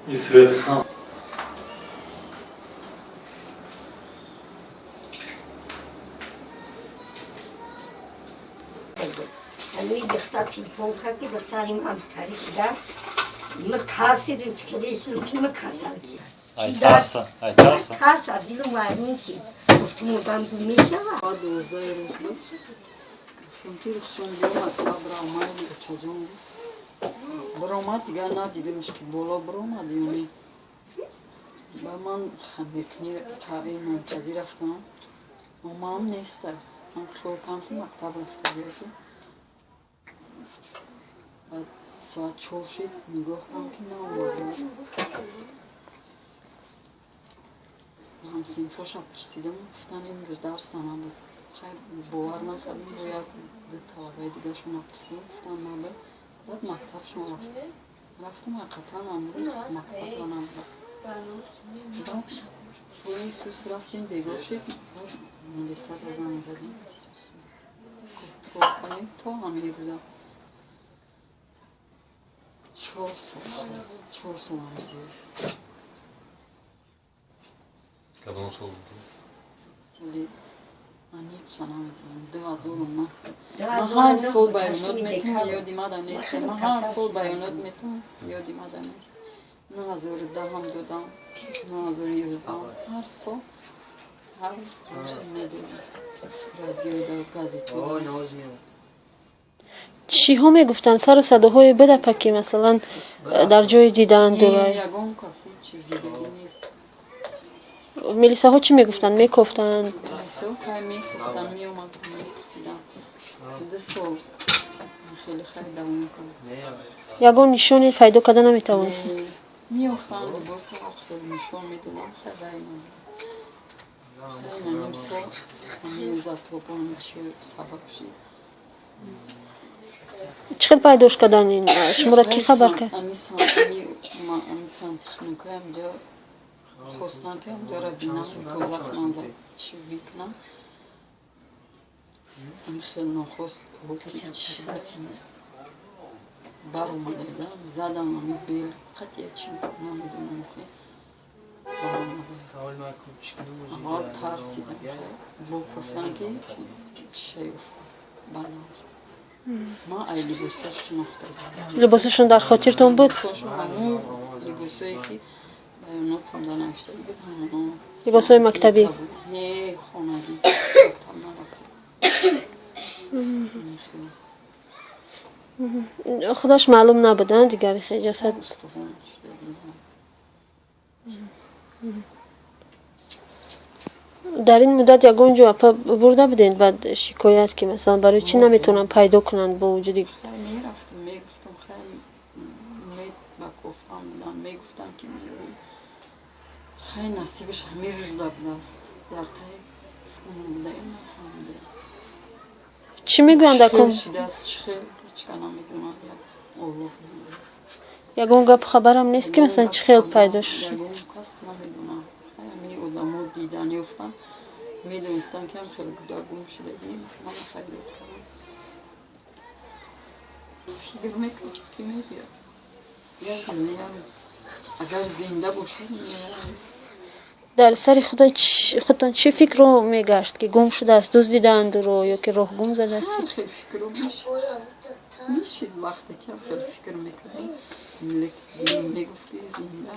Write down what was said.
И свет. Ами духтар телефон кард, ки духтари ман тари шуда. Ма тарсидим, ки кадесим, ки ма касал ки. Ай тарса, ай тарса. Тарса, дилум вайрон шид. Гуфтим, одам гум мешавад. Соат 12 рӯз буд. Гуфтам, ки Рухшон биё мактаб равмай, очаҷон гуфт. Биромад, дигар надидимш, ки боло биромад ё не. Ба ман хамиркунӣ таъин мунтазир рафтам. Омаам неста. Ман хиёл кардам, ки мактаб рафта. Баъд соат 4 шид, нигоҳ кардам, ки наомада. Ҳамсинфоша пурсидам, гуфтан, имрӯз дарс набуд. Хай, бовар накардам, бо як ду талабаи дигашона пурсидам, гуфтан, набуд. Баъд мактабшон рафтам, ҳақиқатан амрӯз мактабро набуд. Баъд тои Исус рафтем, бегоҳ шид, баъд милисаро занг задем, кор кардем то ҳамин рӯза. 4 сол, 4 солам зиёд. Кадом сол буд? Соли аниқша намедонам, 2009. Ман ҳар сол баёнот метавам, ёди мада нест. Ман ҳар сол баёнот метавам, ёди мада нест. 2010-ам додам, 2011-ам, ҳар сол, ҳар медодам радиода, газетода. Чиҳо мегуфтанд? Сару садоҳое буда, ки масалан дар ҷое дидаанду? Ягон кас ҳеҷ чиз дидагӣ нест. Милисаҳо чӣ мегуфтанд? Мекофтанд? Милисаҳо хай мекофтанд, меомад, мепурсиданд. 2 сол хеле хай давом кард. Ягон нишоне пайдо карда наметавонист? Меёфтанд, либоси ҳар хел нишон медодам, хай вай набуд. Хай, ним сол ҳамин затобон чи сабаб шид. Чӣ хел пайдош кардан ин? Шуморо кӣ хабар кард? Ами сантехникаи ҳамҷо хостанд, ки ҳамҷоро бинам, тоза кунанд, чӣ бикунам. Ами хел нохост баромада задам, ами бел қатъия чи намедонам, хе баромада. Аввал тарсидам, бо гуфтан, ки шеёфт баъдам ман ай либосаш шинохта. Либосашон дар хотиртон буд? Либосошон ҳамун либосое, ки баёнотонда навишта буд, ҳамоно. Либосҳои мактабӣ? Не, хонагӣ, мактаб нарафтам. Худаш маълум набуд, дигар ҷасад? Устухон шудагӣ. Дар ин муддат ягон ҷо, апа, бурда будед баъд шикоят, ки масалан барои чӣ наметавонанд пайдо кунанд бо вуҷуди? Хай, мерафтам, мегуфтам, хай ба кофтан будам, мегуфтам, ки меоем. Хай, насибаш ҳамин рӯзда будааст, дар тай фаҳмидаем, нафаҳмидаем. Чӣ мегӯянд акун? Шидааст, чӣ хел, ҳечка намедонад, як Оллоҳ. Ягон гапу хабарам нест, ки масалан чӣ хел пайдо шуд? Ягон кас намедонад. Хай, ҳамин одамо дидан ёфтан, медонистам, ки ҳам хеле буда, гум шудагӣ, мана фарёд кардам. Фикр мекардам, ки мебиёд як рӯз, як рӯз, агар зинда бошад, меояд. Дар сари худтон чӣ фикрро мегашт, ки гум шудааст, дуздидаанд ӯро ё ки роҳ гум задааст? Ҳар хел фикрро мешид, вақте ки ҳам хел фикр мекардам, лекин мегуфт, ки зинда.